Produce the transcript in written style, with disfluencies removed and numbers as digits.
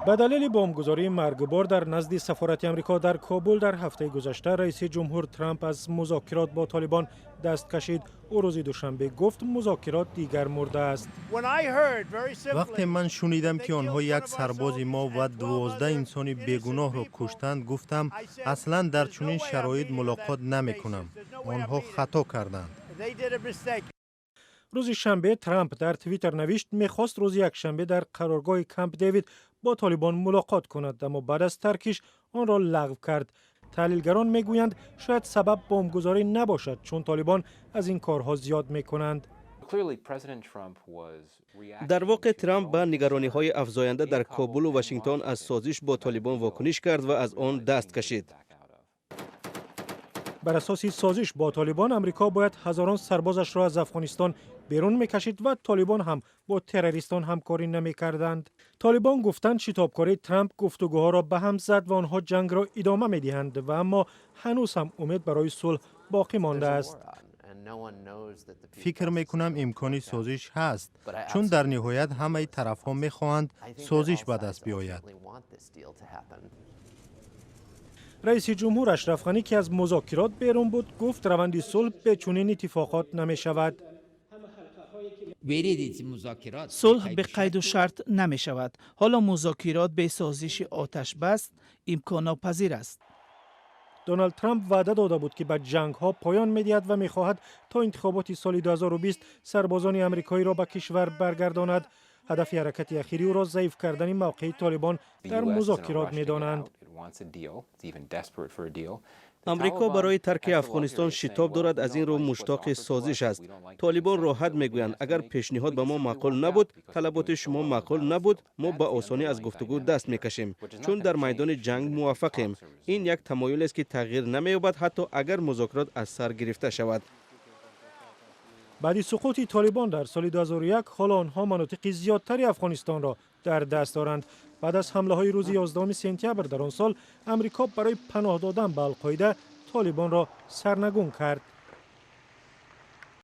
Ба далели бомбгузории маргбор дар назди сафорати Амрико дар Кобул дар ҳафтаи гузашта, раиси ҷумҳур Трамп аз музокирот бо Толибон даст кашид. Ӯ рӯзи душанбе гуфт, музокирот дигар мурдааст. Вақте ман шунидам, ки онҳо як сарбози мо ва 12 инсони бегуноҳро куштанд, гуфтам, аслан дар чунин шароит мулоқот намекунам. Онҳо хато карданд. Рӯзи шанбе Трамп дар Твиттер навишт, мехост рӯзи якшанбе дар қароргоҳи Камп Дэвид бо Толибон мулоқот кунад, аммо баъд аз таркиш онро лағв кард. Таҳлилгарон мегӯянд, шояд сабаб бомбгузорӣ набошад, чун Толибон аз ин корҳо зиёд мекунанд. Дар воқеъ Трамп ба нигарониҳои афзоянда дар Кобулу Вашингтон аз созиш бо Толибон вокуниш кард ва аз он даст кашид. Бар асоси созиш бо Толибон, Амрико бояд ҳазорон сарбозашро аз Афғонистон берун мекашид ва Толибон ҳам бо террористон ҳамкорӣ намекарданд. Толибон гуфтанд, шитобкории Трамп гуфтугӯҳоро ба ҳам зад ва онҳо ҷангро идома медиҳанд ва аммо ҳанӯз ҳам умед барои сулҳ боқӣ мондааст. Фикр мекунам, имкони созиш ҳаст, чун дар ниҳоят ҳамаи тарафҳо мехоҳанд созиш ба даст биёяд. Раиси ҷумҳур Ашраф Ғанӣ, ки аз музокирот берун буд, гуфт, раванди сулҳ бе чунин иттифоқот намешавад. Сулҳ бе қайду шарт намешавад. Ҳоло музокирот бе созиши оташбаст имконнопазир аст. Доналд Трамп ваъда дода буд, ки ба ҷангҳо поён медиҳад ва мехоҳад то интихоботи соли 2020 сарбозони амрикоиро ба кишвар баргардонад. Ҳадафи ҳаракати ахири ӯро заиф кардани мавқеи Толибон дар музокирот медонанд. Амрико барои тарки Афғонистон шитоб дорад, аз ин рӯ муштоқи созиш аст. Толибон роҳат мегӯянд, агар пешниҳод ба мо маъқул набуд, талаботи шумо маъқул набуд, мо ба осонӣ аз гуфтугӯ даст мекашем, чун дар майдони ҷанг муваффақем. Ин як тамоюлест, ки тағйир намеёбад, ҳатто агар музокирот аз сар гирифта шавад. Баъди суқути Толибон дар соли 2001, ҳоло онҳо манотиқи зиёдтари Афғонистонро дар даст доранд. Баъд аз ҳамлаҳои рӯзи 11 сентябр дар он сол, Амрико барои паноҳ додан ба Алқоида Толибонро сарнагун кард.